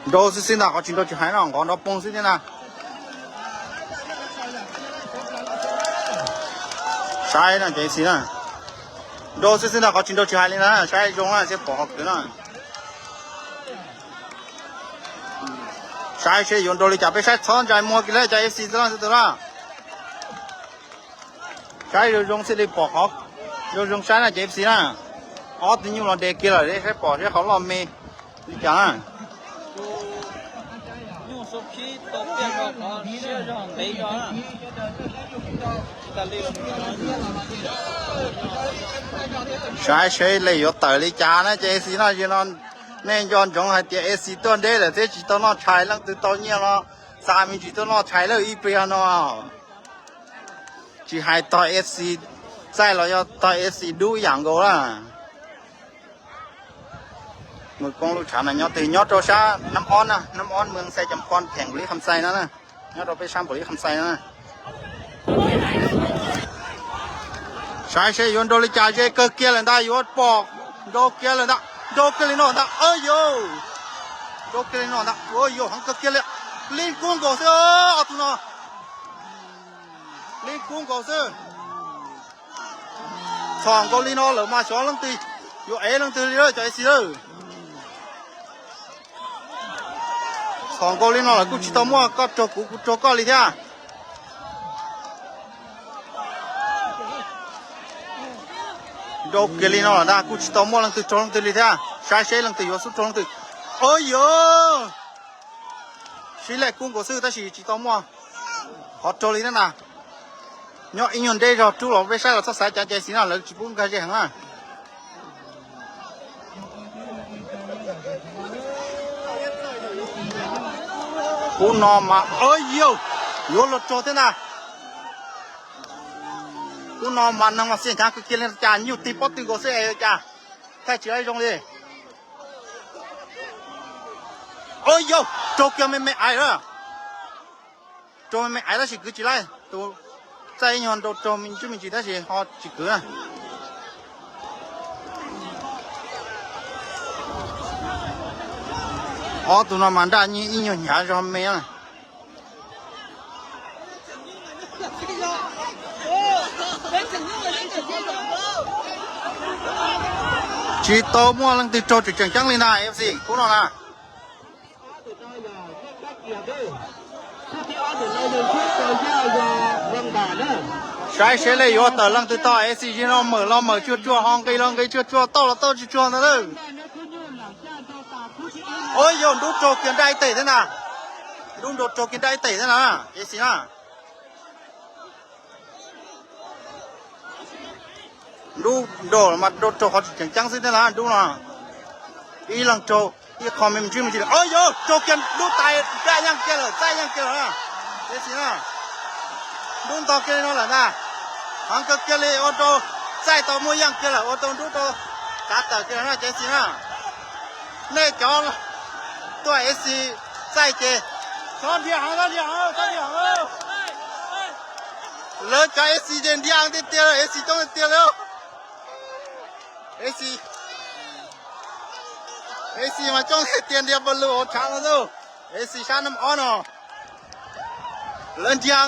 Nrau xwb xwb ntag, qhov tsis nrau tsis hais no, nqov nrov poob xwb thiab na. Saib no ces xis na. Nrau xwb xwb ntag, qhov tsis nrau tsis hais li na, saib zoo na, seb pom qhov kwv na. Saib seb yuav nrau li cas, peb saib txhob ntsais muag kiag li cov F C xwb na, xwb tus na. Saib zoo zoo xwb li pom qhov, zoo zoo saib na cov F C na. Ob tug nyuj los de kiag lawm, saib pom seb qhov loj me li cas na. Saib seb lawv yuav tawm li cas na cov F C no, no nej nco ntsoov hais tias F C tuaj deb lawm thiab tsis tau noj tshais, leej twg tau nyiaj no xa me ntsis tuaj noj tshais lawm ib pliag no. Tsis hais tog F C txaij los yog tog F C dub ib yam nkaus na. Mus koob lub tshav no nyob twg, nyob rau sab Nab Ob na, Nab Ob mus xais cov pon theem npaum li Kham Xais no na, nyob rau peb sab npaum li Kham Xais no na. Saib seb yuav nrau li cas, ze kawg kiag lawm ntag, yuav pom nrau kiag lawm ntag, nrau kiag li no ntag, ua yuav, nrau kiag li no ntag, ua yuav heev kawg kiag li, li kub nkaus xwb ob tug no. Li kub nkaus xwb. Txhom nkaus li no lawm mas xyov leej twg yuav ev leej twg li lawm cov F C lawm. Txhom nkaus li no lawm kuj tsis tau muaj koj raug kuv kuv raug koj li thiab. Nrau kiag li no lawm ntag kuj tsis tau muaj leej twg raug leej twg li thiab, saib seb leej twg yuav xub raug leej twg. Ua yuav, sib laim kub nkaus xwb tab sis tsis tau muaj qhov raug li thiab na. Nyob ib nyuag nreb zog rub los peb saib los txhob xav cav cai xis no lawv tsis pub nkag ze heev na. Ub no mas, ua yuav, yuav luag raug thiab ntag. Ub no mas neeg mas xiam nchav kawg kiag li cas, nyuj tig pob tw nkaus xwb es cas thaij tsis laib zoo li. Ua yuav, raug kiag me me aiv lawm. Raug me me aiv tab sis kwv tsis laib, tus txaij ib nyuag nrau raug me ntsis me ntsis tab sis ho tsis kwv na. Ob tug no mas nraj nyiaj ib nyuag hnyav zog me na. Tsis tau muaj leej twg raug tseem tseem ceeb li na F C khub no na. Saib seb lawv yuav tawm leej twg tog, F C no mawm los mawm tsuag tsuag, ho nqis los nqis tsuag tsuag, tauj los tauj tsuag tsuag ntag lawm. Ua yuav, nrub raug kiag nraj ib tes thiab na. Nrub nrau raug kiag nraj ib tes thiab na, F C na. Nrub nrau mas nrau raug qhov tseem ceeb xwb thiab na, nrub no. Ib leeg raug ib qho me me ntsis me ntsis. Ua yuav, raug kiag nrub tais nraj yeej kiag lawm, txaij yeej kiag lawm na. F C na. Nrub ntau kiag li no lawm ntag. Heev kawg kiag li, ua rau txaij tau muaj yeej kiag lawm, ua rau nrub rau tsav tawm kiag lawm na cov F C na. Nej cov tuaj F C txaij ces txhob nrhiav heev, txhob nrhiav heev, txhob nrhiav heev. Lawv cov F C ces nrhiav tiag tiag, F C coob tiag tiag li. F C, F C mas coob tiag tiag, nrhiav npaum lus ua tshav no xwb. F C sab Nab Ob no lawv nrhiav